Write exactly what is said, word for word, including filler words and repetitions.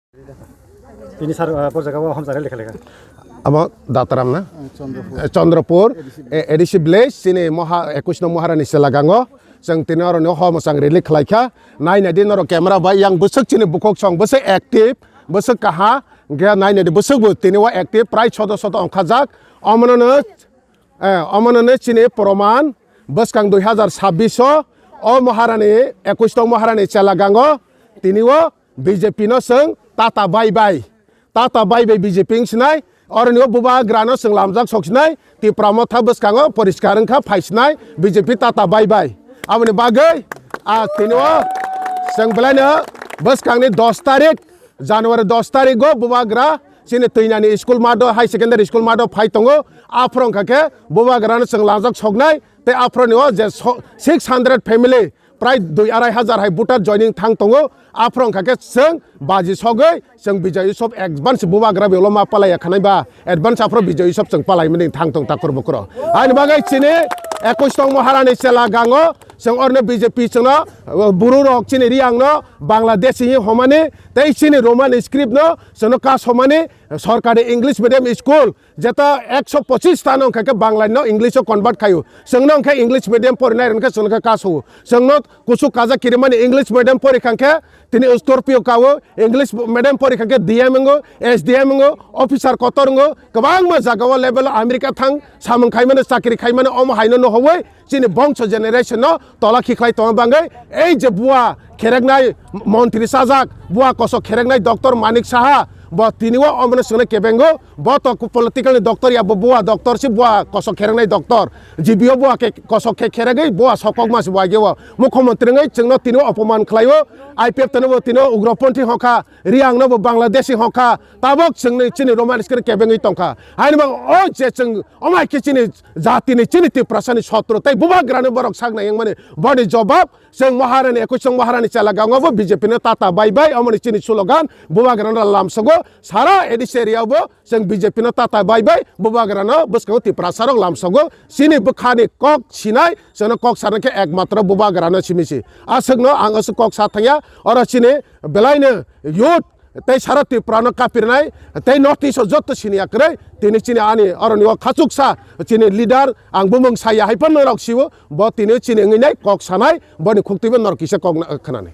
Tini sar, ah, por jaga o hamjak rally khlai kha. Amo Dataram na? Eh, Chandrapur, eh, A D C village, chini moha, ekush no Maharani Selagango. Chwng tini oro no hom chang rally khlai kha. Nai nai di norok camera bai yang bwswk chini bukhuk song bwswk active, bwswk kaha, ge nai nai di bwswk bo tini o active, prai sodo sodo ongkha jak. Omono no, eh, omono no chini proman bwskang dui hazar sabbish o, o Maharani, ekush tong Maharani Selagango, tini o B J P no chwng tata bai bai. Tata bai bai B J P wng sinai, oroni o bubagrano chwng lamjak sok sinai, Tipra Motha bwskango poriskar wngkha phai sinai B J P tata bai bai. Aboni bagwi, ah, tini o chwng belaino bwskangni dos tarik, January dos tarik o bubagra chini Twinani school mato, high secondary school mato phai tongo. Aphuru wngkha khe bubagrano chwng lamjak soknai, tei aphuruni o je so-, six hundred family, prai dui arai hazar hai voter joining thang tongo. Aphuru wngkha khe chwng baji sogwi chwng Bijoy Utsav advance bubagra bai ulo ma palai ya khanai ba advance aphuru Bijoy Utsav chwng palai mani thang tong takhur bukhuro. Ani bagwi chini ekush tong Maharani Selagango chwng orno B J P chwngno, uh, buru rok chini Riyang no Bangladesh hi homani tei chini Roman script no chwngno kas homani sorkari English medium school jeta ekso pochis ta no wngkha khe Bangla no English o convert khaio. Chwngno wngkha English medium porinai rwngkha chwngno khe kasu. Chwngno kusu kaja kirimani English medium pori kha khe tini Scorpio kao English medium pori kha khe D M wngo, S D M wngo, officer kotor wngo, kwbangma jaga o level o America thang samung khaimani chakri khaimani omo haino no howoi chini bongso generation no tola khiklai tongma bangwi ei je bua khereknai montri sajak, bua kosok khereknai doctor Manik Saha, bo tini o omono chwngno kebengo, bo to political ni doctor ya, bo bua doctor si, bua kosok khereknai doctor, G B o bua khe kosok khe kheregwi bua sokokma si bua geo, mukhyamantri wngwi chwngno tini o opoman khlaio, I P F T no bo tini o ugroponthi hokha, Riyang no bo Bangladeshi hokha, tabok chwngni chini Roman script kebengwi tongkha. Haini bo o je chwng omai khe chini jatini chini Tiprasani sotro tei bubagrano borok saknai wngmani boni jobab chwng Maharani, ekush tong Maharani Selagango bo B J P no tata bai bai, omoni chini slogan bubagrano lamsogo sara A D C area bo chwng B J P no tata bai bai bubagrano bwskango Tiprasa rok lamsogo chini bwkhani kok sinai chwngno kok sana khe ekmatro bubagrano simi si. Aswkno ang aswk kok sa thangya, oro chini belaino youth tei sara Tripura no kapirnai tei North East o joto sini ya kwrwi tini chini ani oroni o khachuksa chini leader ang bumung saya hai phano norok sio bo tini chini wngwi nai kok sanai boni khukti bo norok kisa kok na-, khwnani.